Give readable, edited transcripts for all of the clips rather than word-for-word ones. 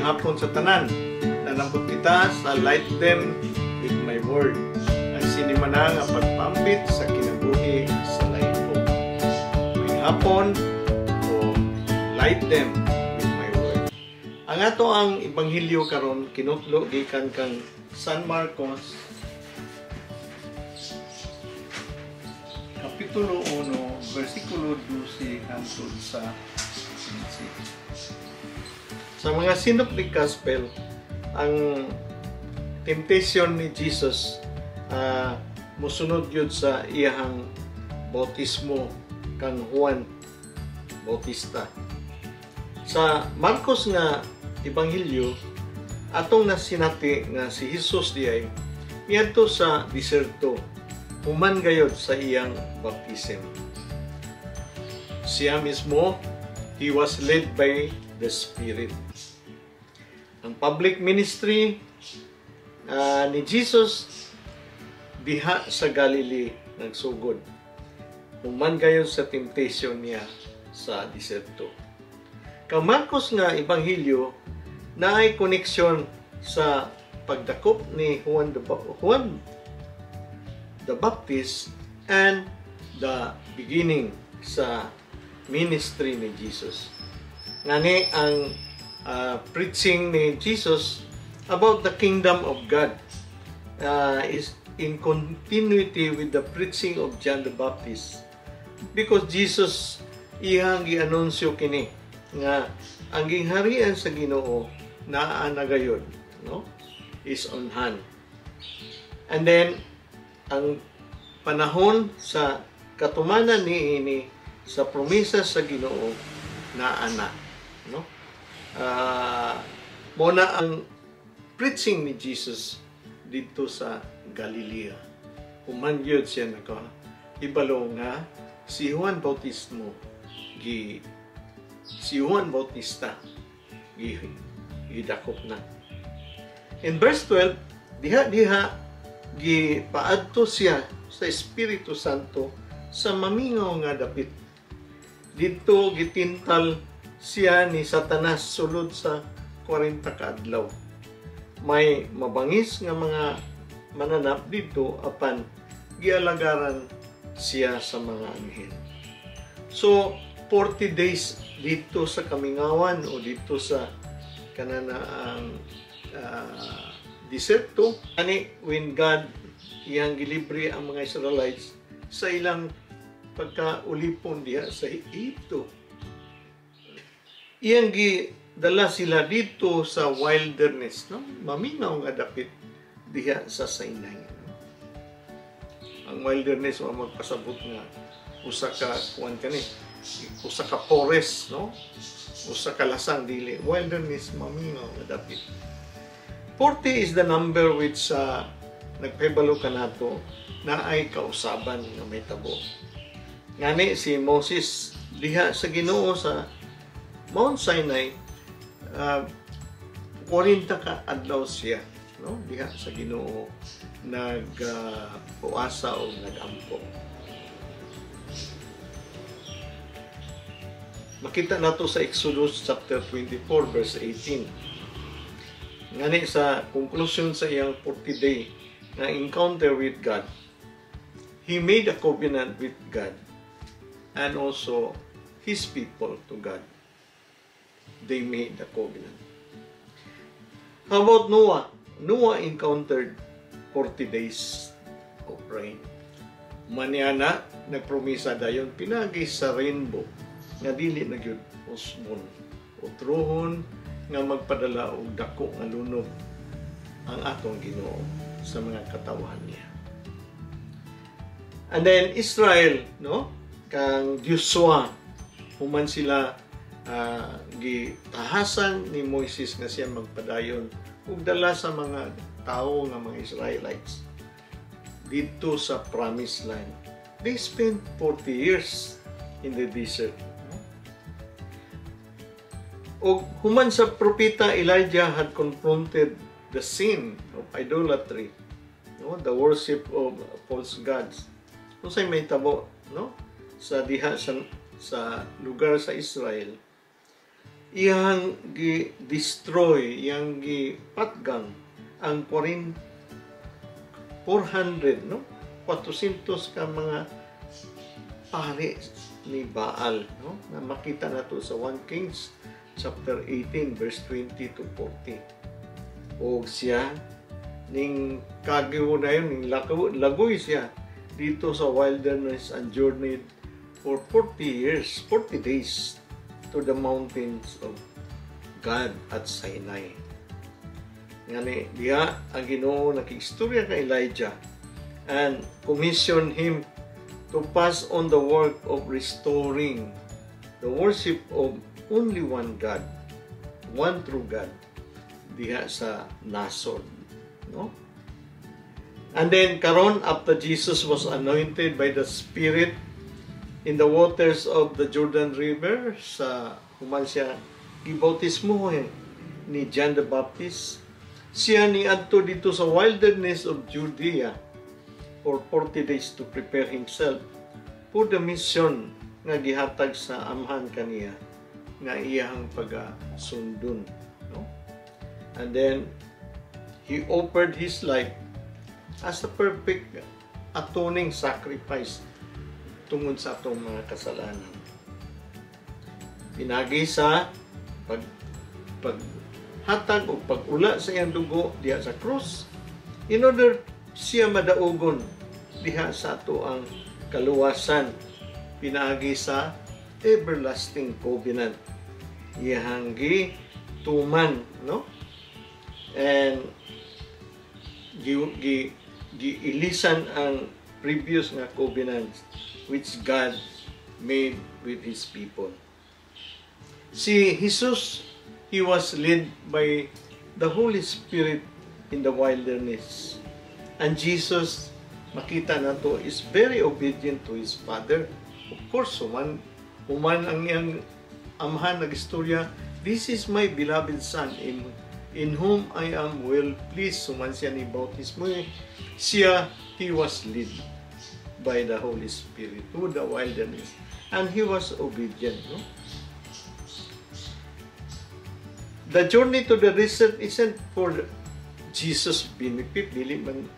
Maayong hapon sa tanan. Nanambot kita sa Light Them with My Word. Ang sinimana nga pagpaambit sa kinabuhi sa laypo. Maayong hapon o Light Them with My Word. Ang ato ang ebanghelyo karon kinutlo gikan kang San Marcos Kapitulo 1, versikulo 12 hangtod sa 15. Sa mga synoptic gospel, ang temptation ni Jesus musunod yun sa iyahang bautismo kang Juan Bautista. Sa Marcos nga ebanghelyo, atong nasinati nga si Jesus diay miadto sa diserto human gayod sa iyang baptism. Siya mismo, he was led by the Spirit. Ang public ministry ni Jesus diha sa Galilee nagsugod. Human gayod sa temptation niya sa diserto. Kang Marcos nga ebanghelyo naay koneksyon sa pagdakop ni Juan the Baptist and the beginning sa ministry ni Jesus. Ngani ang preaching ni Jesus about the kingdom of God is in continuity with the preaching of John the Baptist. Because Jesus iyang gianunsyo kini nga ang gingharian sa Ginoo naa na gayod, no, is on hand. And then ang panahon sa katumanan niini sa promisa sa Ginoo naa na, no? Mo na ang preaching ni Jesus dito sa Galilea. Human gyud siya naka ibalo nga si Juan Bautista gi gidakop na. In verse 12, diha gipaadto siya sa Espiritu Santo sa mamingaw nga dapit. Didto gitintal siya ni Satanas sulod sa 40 ka adlaw. May mabangis nga mga mananap didto apan gialagaran siya sa mga anghel. So 40 days dito sa kamingawan o dito sa kanana ang diserto ani when God iyang gilibre ang mga Israelites sa ilang pagkaulipon diha sa Ehipto. Iyang gidala sila dito sa wilderness, no? Mamingaw nga dapit diha sa Sinai. No? Ang wilderness wa magpasabot nga usa ka kuan kani, usa ka forest, no? Usa ka lasang, dili. Wilderness, mamingaw nga dapit. 40 is the number which nagpahibalo kanato na ay kausaban nga may tabo. Ngani si Moses diha sa Ginoo sa Mount Sinai, 40 ka adlaw siya, no, diha sa Ginoo nag puasa o nagampo. Makita nato sa Exodus chapter 24 verse 18. Ngani sa conclusion sa iyang 40 day na encounter with God, he made a covenant with God and also his people to God. They made a covenant. How about Noah? Noah encountered 40 days of rain. Manyana, nagpromisa dayon pinagi sa rainbow nga dili na gyud usbon utruhon nga magpadala og dako nga lunob ang atong Ginoo sa mga katawhan niya. And then Israel, no? Kang Joshua, human sila gitahasan ni Moises nga siya magpadayon ug dala sa mga tawo nga mga Israelites didto sa promised land. They spent 40 years in the desert. Og human sa propeta Elijah had confronted the sin of idolatry, no, the worship of false gods. Unsay may tabo, no, sa diha sa lugar sa Israel. Iyang gi-destroy, iyang gipatgang ang 400, no? 400 ka mga pari ni Baal, no? Na makita nato sa 1 Kings chapter 18 verse 20 to 40. O siya ning kagiwo na yun, ning lagoy siya dito sa wilderness and journeyed for 40 years, 40 days to the mountains of God at Sinai. Ngani diha ang Ginoo nakigstorya kay Elijah and commissioned him to pass on the work of restoring the worship of only one God, one true God, diha sa nasod, no? And then karon, after Jesus was anointed by the Spirit in the waters of the Jordan River, sa human siya gibautismo ni John the Baptist, siya ni adto dito sa wilderness of Judea for 40 days to prepare himself for the mission nga gihatag sa Amahan kaniya nga iyang pagasundon, no? And then he offered his life as a perfect atoning sacrifice tungod sa atong mga kasalanan. Pinagi sa paghatag o pag-ula sa iyang dugo diha sa krus in order siya madaugon diha sa ato ang kaluwasan pinaagi sa everlasting covenant iyang tuman, no? And gi, gi, giilisan ang previous nga covenant which God made with His people. Si Jesus, He was led by the Holy Spirit in the wilderness. And Jesus, makita nato, is very obedient to His Father. Of course, human ang iyang Amahan nagistorya, "This is my beloved Son in whom I am well pleased." Human siya ni bautismo siya, he was led by the Holy Spirit to the wilderness. And he was obedient. No? The journey to the desert isn't for Jesus benefit, dili man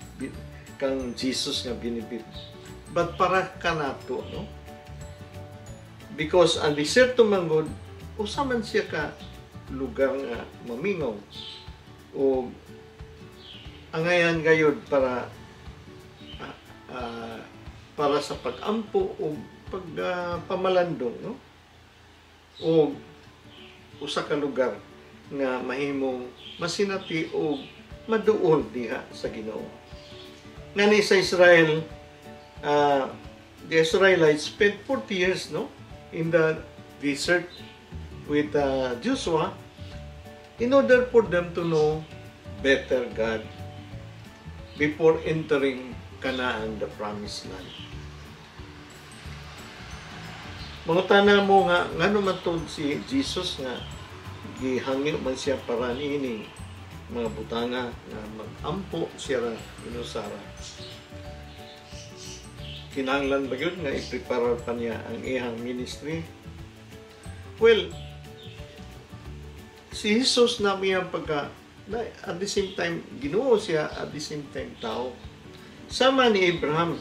kang Jesus nga benefit, but para kanato, no? Because ang diserto man gud, usa man siya ka lugar nga mamingaw o angayan gayud para sa pag-ampo o pagpamalandong, no? O usa ka lugar nga mahimong masinati o maduol diha sa Ginoo. Ngani sa Israel, the Israelites spent 40 years, no, in the desert with Joshua in order for them to know better God before entering Canaan, the promised land. Mangutana mo nga ngano man si Jesus nga gihangyo man siya para niining mga butanga nga mag-ampo siya ra inusara. Kinahanglan ba yun nga i-prepare pa niya ang iyang ministry? Well, si Jesus na iyang pagka na, at the same time Ginoo siya, at the same time tao. Sama ni Abraham.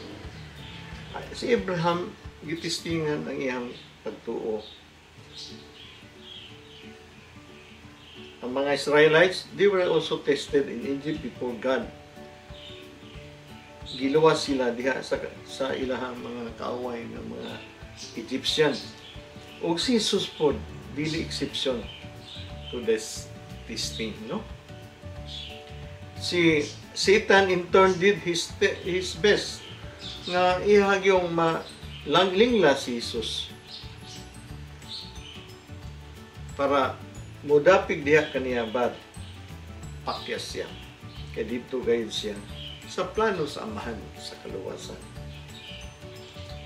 Si Abraham, gitistingan ang iyang pagtuo. Ang mga Israelites, they were also tested in Egypt before God. Giluwas sila diha sa ilahang mga kaaway ng mga Egyptian. Og si Jesus pod, dili exception to this testing, no? Si Satan in turn did his best nga ihag yung malanglingla si Jesus para mudapig diha kaniya, but pakyas siya. Kay dito gayud siya sa plano sa Amahan sa kaluwasan.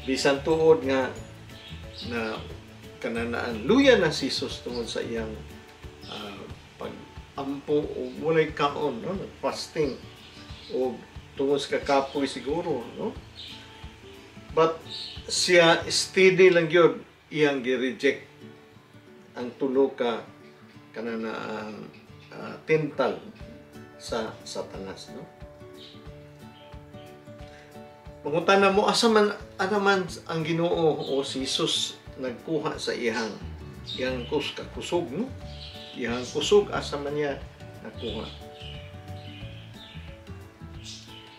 Bisan tuod nga na kananaan luya na si Jesus tungod sa iyang pag-ampo o walay kaon, no, fasting o tungod sa kakapoy siguro, no, but siya steady lang gyud iyang gi-reject ang tulo ka Kana na ang tintal sa Satanas, no? Mangutana mo, asa man ana man ang Ginoo o si Jesus nagkuha sa iyang kusog, no? Iyang kusog, asa man niya nakuha?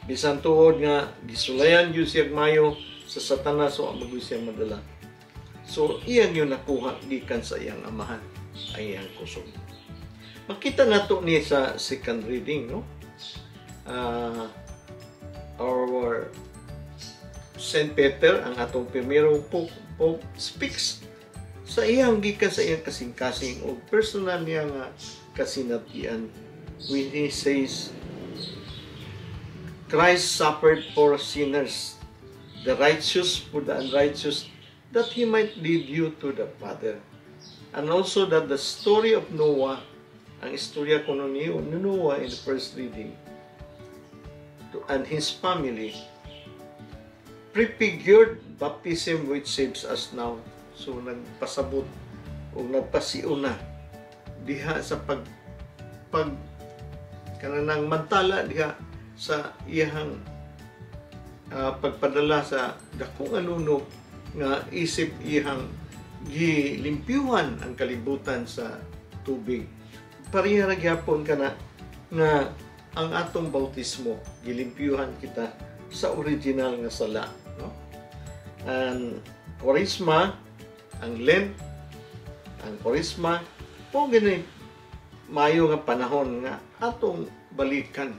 Bisan tuod nga gisulayan gyud siya mayo sa Satanas, wa man gyud siya madala. So iyang yun nakuha gikan sa iyang amahan ang iyang kusog. Makita nato ni sa second reading, no? Our Saint Peter, ang atong primerong Pope, speaks sa iyang gikan sa iyang kasing-kasing o personal niya nga kasinatian when he says, "Christ suffered for sinners, the righteous for the unrighteous, that he might lead you to the Father." And also that the story of Noah, ang istorya kuno ni Noah in the first reading, and his family, prefigured baptism which saves us now. So nagpasabot o nagpasiuna diha sa pag kananang mantala diha sa iyang pagpadala sa dako nga lunok nga isip iyang gilimpyuhan ang kalibutan sa tubig. Pareha ra gyapon kana nga ang atong bautismo, gilimpyuhan kita sa original nga sala, no? Ang Kwaresma, ang Lent, ang Kwaresma po gani maayo nga panahon nga atong balikan,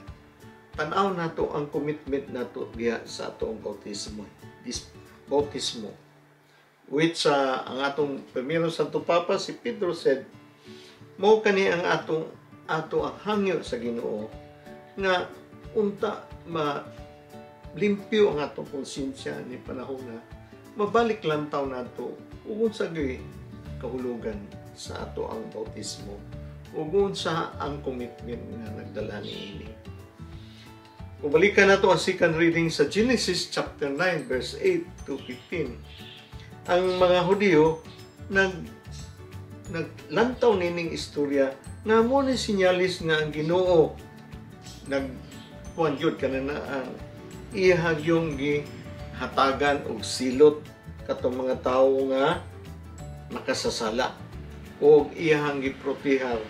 tan-aw nato ang commitment nato diha sa atong bautismo, this bautismo which ang atong primero Santo Papa si Pedro said mo kani ang atong ato ang hangyo sa Ginoo nga unta ma limpyo ang atong konsensya ni panahon na mabalik lantaw nato ug unsa gyud kahulugan sa ato ang bautismo ug unsa ang commitment nga nagdala niini. Kung balikan nato ang second reading sa Genesis chapter 9 verse 8 to 15, ang mga Hudiyo naglantaw nining istorya nga mo ni sinyalis nga ang Ginoo nag kuan gyud kana na ang iyang yung gihatagan og silot katong mga tawo nga makasasala og iyang giprotehar,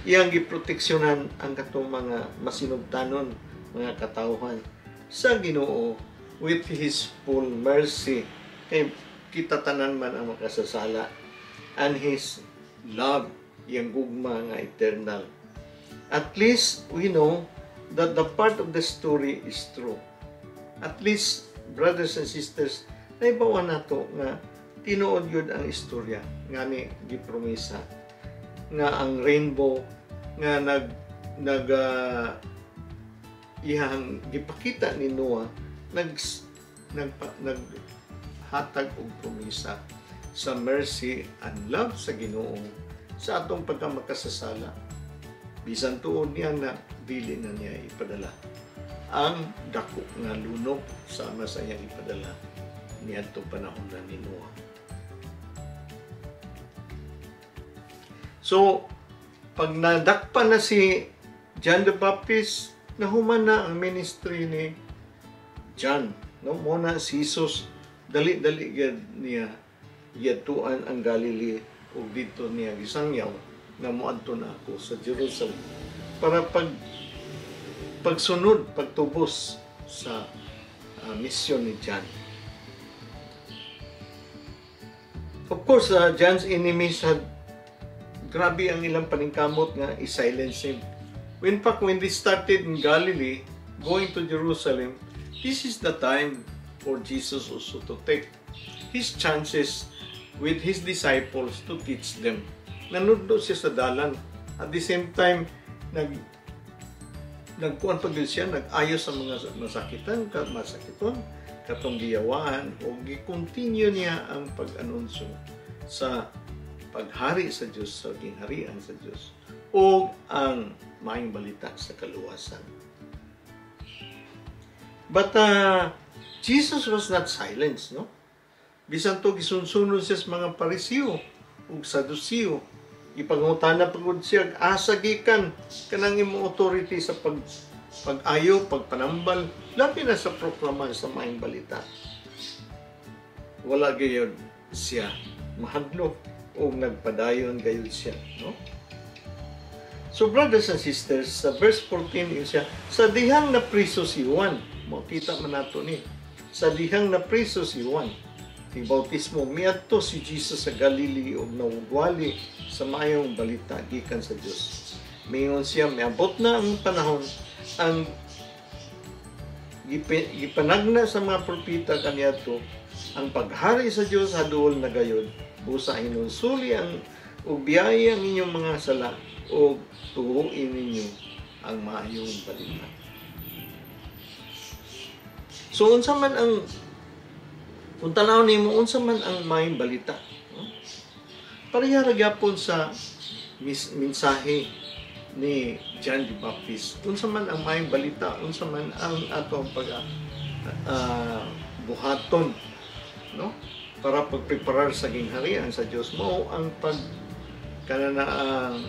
iyang giproteksyonan ang katong mga masinugtanon mga katawhan sa Ginoo with His full mercy, kay kita tanan man ang makasasala, and His love, iyang gugma nga eternal. At least we know that the part of the story is true. At least, brothers and sisters, naibawan nato nga tinuod yun ang istorya nga ni gipromisa nga ang rainbow nga nag nag iyang gipakita ni Noah nag nag naghatag og promisa sa mercy and love sa Ginoo sa atong pagkamakasasala, bisan tuod niya na dili na niya ipadala ang dako nga lunok sama sa iyang ipadala niadtong panahon na ni Noah. So, pag nadakpan na si John the Baptist, nahuman na ang ministry ni John. No, mo na si Jesus dali-dali gyud niya giadtuan ang Galilee ug didto niya gisangyaw nga moadto na ako sa Jerusalem para pagsunod, pagtubos sa mission ni John. Of course, John's enemies had grabe ang ilang paningkamot nga i-silence him. In fact, when they started in Galilee, going to Jerusalem, this is the time for Jesus also to take his chances with his disciples to teach them. Nanudlo siya sa dalan. At the same time, nagkuan pa gyud siya, nag-ayos sa mga masakitan, masakiton, katong giyawaan, o gi-continue niya ang pag-anunsyo sa paghari sa Dios, sa gingharian sa Dios, o ang maayong balita sa kaluwasan. But Jesus was not silenced, no? Bisan to gisunsunod siya sa mga Pariseo ug Saduceo. Ipangutana pagud siya, asa gikan kanang imong authority sa pag-ayo, pagpanambal, labi na sa proklama sa maayong balita? Wala gayud siya mahadlok o nagpadayon gayud siya, no? So brothers and sisters, sa verse 14 yun siya, sa dihang napriso si Juan, makita man nato ni, sa dihang napriso si Juan, bautismo, miadto si Jesus sa Galilee ug nawugwali sa maayong balita gikan sa Dios. Mingon siya, miabot na ang panahon, ang gipanagna sa mga propeta kaniadto, ang paghari sa Dios haduol na gayud, busa hinulsuli ang ug biyahe ang inyong mga sala o tuuin ninyo ang maayong balita. So unsa man ang, kung tanaw nimo, unsa man ang maayong balita, no? Pareha ra gyapon sa mensahe ni John the Baptist. Unsa man ang maayong balita, unsa man ang atong pag buhaton, no? Para pagpreparar sa gingharian sa Dios, mao ang pag kanana ang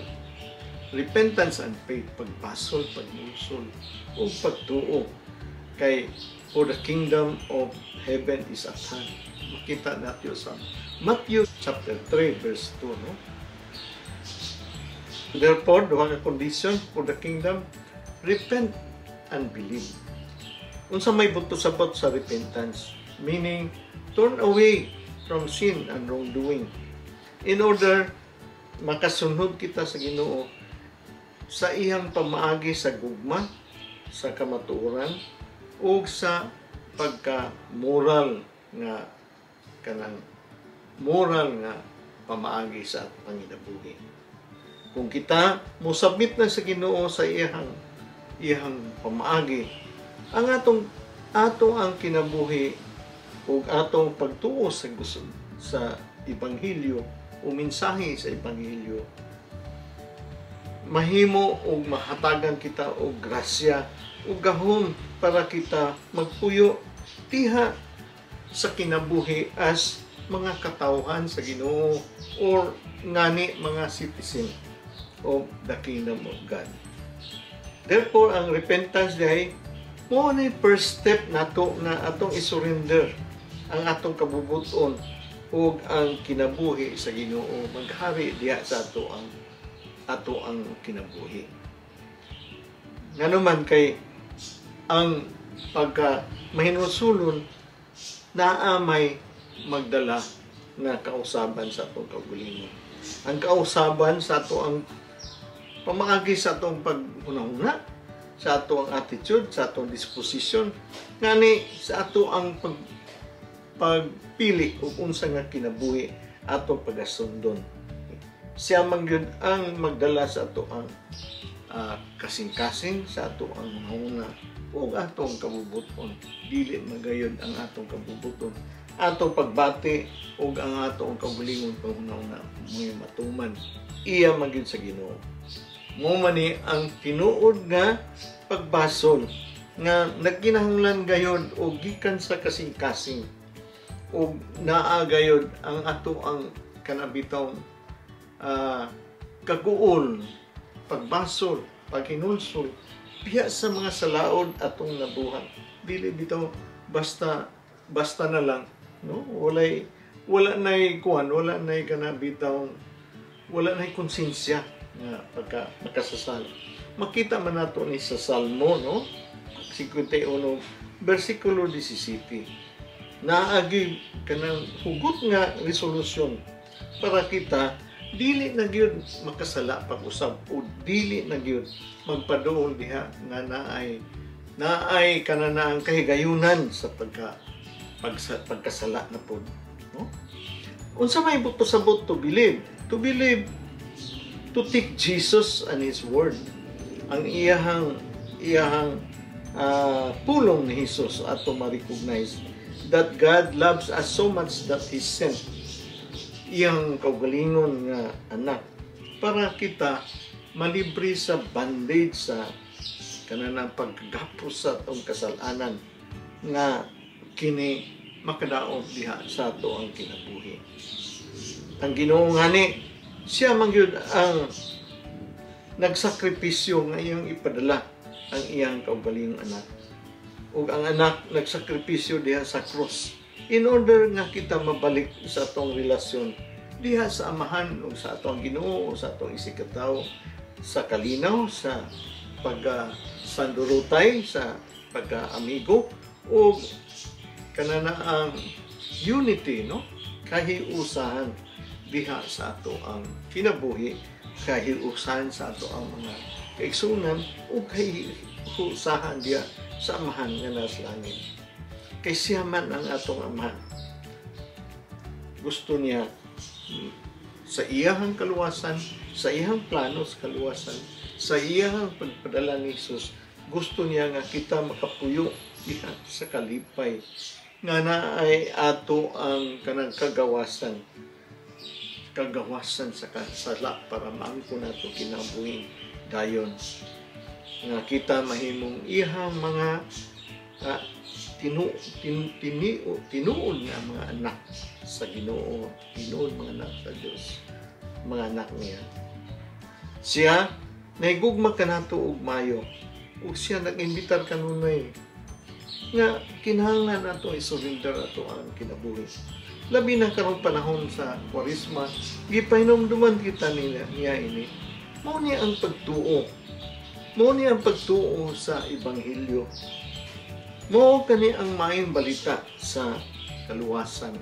repentance and faith, pagbasol, pagmusol, ug pagtuo kay for the kingdom of heaven is at hand. Makita natin sa Matthew chapter 3 verse 2, no? Therefore, duha ka condition for the kingdom: repent and believe. Unsa may buot pasabot sa repentance? Meaning, turn away from sin and wrongdoing in order makasunod kita sa Ginoo sa iyang pamaagi sa gugma, sa kamatuoran ug sa pagka-moral nga kanang moral nga pamaagi sa atong panginabuhi. Kung kita mo submit na sa Ginoo sa iyang pamaagi, ang atong ato ang kinabuhi ug atong pagtuo sa gusto sa ebanghelyo o mensahe sa ebanghelyo, mahimo og mahatagan kita og grasya ug gahom para kita magpuyo diha sa kinabuhi as mga katawhan sa Ginoo or ngani mga citizen of the kingdom of God. Therefore, ang repentance diay mao ni first step nato na atong isurrender ang atong kabubuton ug ang kinabuhi sa Ginoo, maghari diha sa ato ang kinabuhi. Ngano man kay ang pagka mahinulsulon, naa may magdala nga kausaban sa atong kaugalingon. Ang kausaban sa ato ang pamaagi sa atong paghunahuna, sa ato ang attitude, sa atong disposition, ngani sa ato ang pagpili ug unsa nga kinabuhi atong pagasundon. Siya man gyud ang magdala sa ato ang kasing-kasing, sa ato ang mga ug atong kabubuton. Dili magayod ang atong kabubuton. Atong pagbati ug ang atong kaugalingon panghuna-huna mo'y matuman. Iya man gyud sa Ginoo. Mao man ni ang tinuod nga pagbasol nga nagkinahanglan gayod og gikan sa kasing-kasing ug naa gayod ang ato ang kanabitong kaguol, pagbasol, paghinulsol biya sa mga salaod atong nabuhat. Dili bitaw basta basta na lang, no? Wala nay kuan, wala nay kana bitaw, wala nay konsensya nga pagka makasasala. Makita man nato ni sa Salmo, no, 51 versikulo 17, naagi kanang hugot nga resolusyon para kita dili na gyud makasala pag-usab o dili na gyud magpaduol diha nga naay kananaang kahigayunan sa pagkasala na pod, no? Unsa may buot pasabot to believe? To believe, to take Jesus and His word, ang iyahang pulong ni Jesus, ato ma-recognize that God loves us so much that He sent iyang kaugalingon nga anak para kita malibre sa bondage sa kanang paggapos sa atong kasalanan nga kini makadaot diha sa ato ang kinabuhi. Ang Ginoo ngani Siya man gyud ang nagsakripisyo nga iyang ipadala ang iyang kaugalingong anak. Ug ang anak nagsakripisyo diha sa cross in order nga kita mabalik sa atong relasyon diha sa Amahan ug sa atong Ginoo, sa atong isigkatawo, sa kalinaw, sa pagka sandurutay, sa pagka-amigo ug kanana ang unity, no, kahiusahan diha sa ato ang kinabuhi, kahiusahan sa ato ang mga kaigsunan ug kahiusahan diha sa Amahan nga nasa langit, kay siya man ang atong Amahan. Gusto niya sa iyahang kaluwasan, sa iyahang plano sa kaluwasan, sa iyahang pagpadala ni Jesus, gusto niya nga kita makapuyo diha sa kalipay nga naay ato ang kanang kagawasan, kagawasan sa sala para maangkon nato kinabuhi dayon nga kita mahimong iyahang mga tinuod nga mga anak sa Ginoo, tinuod mga anak sa Dios, mga anak niya. Siya nahigugma kanato og mayo ug siya nag-imbitar kanunay nga kinahanglan nato i-surrender ato ang kinabuhi. Labi na karong panahon sa Kwaresma, gipahinumduman kita nila niya ini. Mao ni ang pagtuo. Mao ni ang pagtuo sa Ebanghelyo. Mao kani ang maayong balita sa kaluwasan.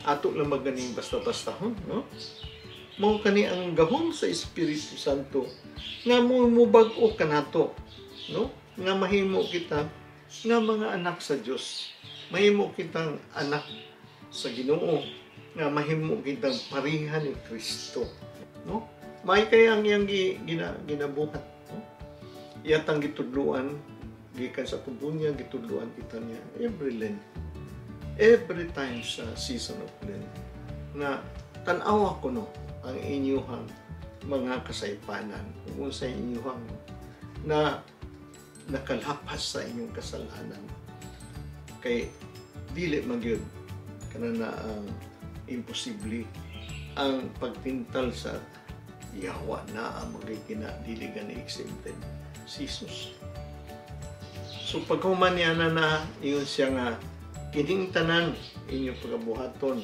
Ato lang maganing basta-basta, no? Mao kani ang gahom sa Espiritu Santo nga mubag-o kanato, no? Nga mahimo kita nga mga anak sa Dios. Mahimo kitang anak sa Ginoo, nga mahimo kitang pareha ni Kristo, no? May kay ang iyang ginabuhat, no? Iyatang gitudloan gikan sa tubo niya, gitudloan kita niya every Lent, every time sa season of Lent, nga tan-awa ko, no, ang inyuhang mga kasaypanan, kung sa inyuhang na nakalapas sa inyong kasalanan, kay dili man gyud kana na ang imposible ang pagtintal sa yawa na ang magigina, dili gani exempted si Jesus. So paghuman niya na na ingon siya nga kining tanan inyong pagabuhaton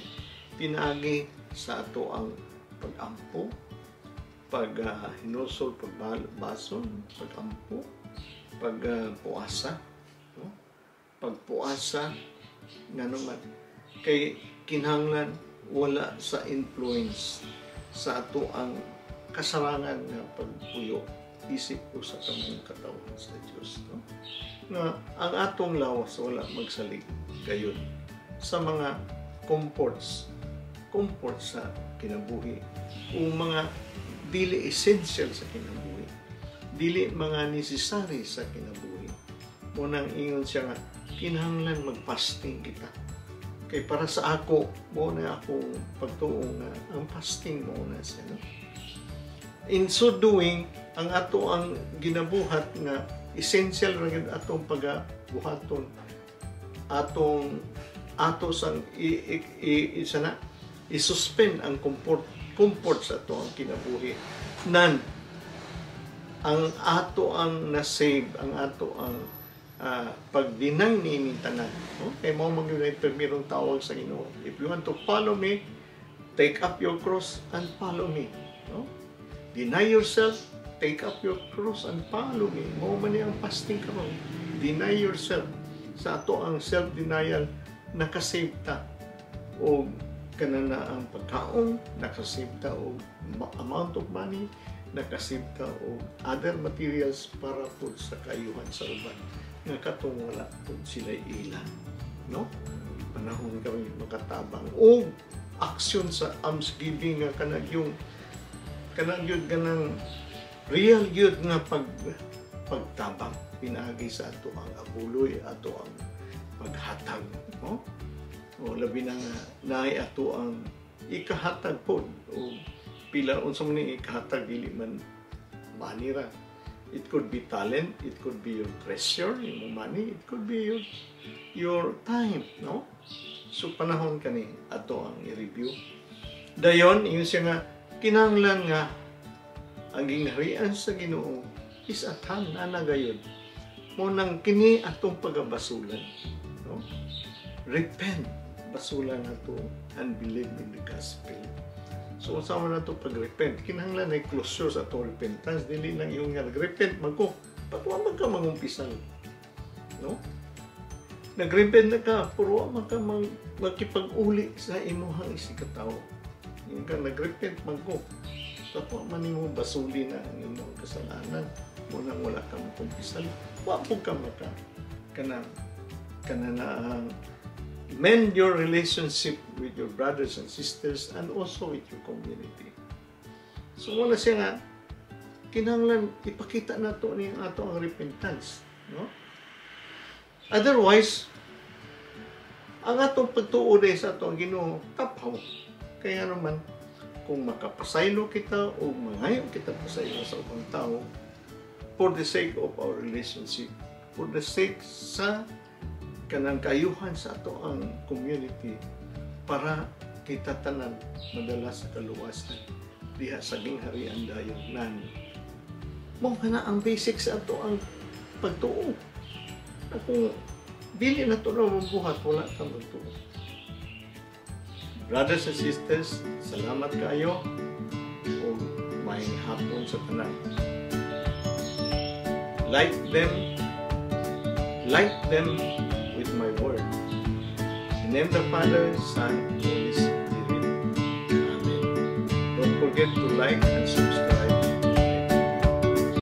pinaagi sa ato ang pagampo, pag hinusol, pagbason, pagampo, pagpuasa, no? Pagpuasa ngano man kay kinahanglan wala sa influence sa ato ang kasarangan nga pagpuyo isip ko sa kamong katawhan sa Dios, no? Nga ang atong lawas wala magsalig gayon sa mga comfort sa kinabuhi o mga dili essential sa kinabuhi, dili mga necessary sa kinabuhi. Mo nang ingon siya nga kinahanglan magfasting kita, kay para sa ako mo na akong pagtuo nga ang fasting mo na siya, no? In so doing, ang ato ang ginabuhat nga essential ra gyud atong pagabuhaton, atong ato sang i, i, i, isa na i-suspend ang comfort comfort sa ato ang kinabuhi, nan ang ato ang na-save, ang ato ang pag-deny ni tanan, no? Kay mao man gyud ay primerong tawag sa Ginoo: "If you want to follow me, take up your cross and follow me," no? Deny yourself, take up your cross and follow me. Mao man ni ang fasting karon. Deny yourself. Sa ato ang self-denial, nakasave ta og kanana ang pagkaon, nakasave ta og amount of money, nakasave ta og other materials para pud sa kaayuhan sa uban nga katong wala pud sila ila, no? Panahon kami makatabang og aksyon sa almsgiving nga kanang yung kanang yun kanang real gyud nga pagtabang pinaagi sa ato ang abuloy, ato ang paghatag, no? O labi na nga naay ato ang ikahatag pod o pila unsa man ni ikahatag, dili man money ra. It could be talent, it could be your treasure, imong money, it could be your time, no? So panahon kani ato ang i-review. Dayon ingon siya nga Kinahanglan nga ang gingharian sa Ginoo is at hand na gayud. Mao nang kini atong pagabasulan, no? Repent, basulan nato, and believe in the gospel. So unsa man nato pag-repent? Kinahanglan ay closure sa atong repentance. Dili lang yung nga nag-repent man ko, but wa man ka mangumpisal. No? Nag-repent na ka, pero wa man ka makipag-uli sa imuhang isigkatawo. Yung ka nag-repent man ko, tapos man nimo basuli na ang imong kasalanan. Mao nang wala ka makumpisal. Wa po ka maka kanang kana na ang mend your relationship with your brothers and sisters and also with your community. So wala siya nga kinahanglan ipakita nato ni ang ato ang repentance, no? Otherwise, ang atong pagtuo dahil sa atong Ginoo tapaw. Kaya naman kung makapasaylo kita o mangayo kita pasaylo sa ubang tao for the sake of our relationship, for the sake sa kanang kayuhan sa ato ang community, para kita tanan madala sa kaluwasan diha sa gingharian dayon nan. Mao na ang basic sa ato ang pagtuo na kung dili na to na mabuhat, wala ka magtuo. Brothers and sisters, salamat kayo ug maayong hapon sa tanan. Light them, light them with my word. In the name of the Father, Son, Holy Spirit. Amen. Don't forget to like and subscribe.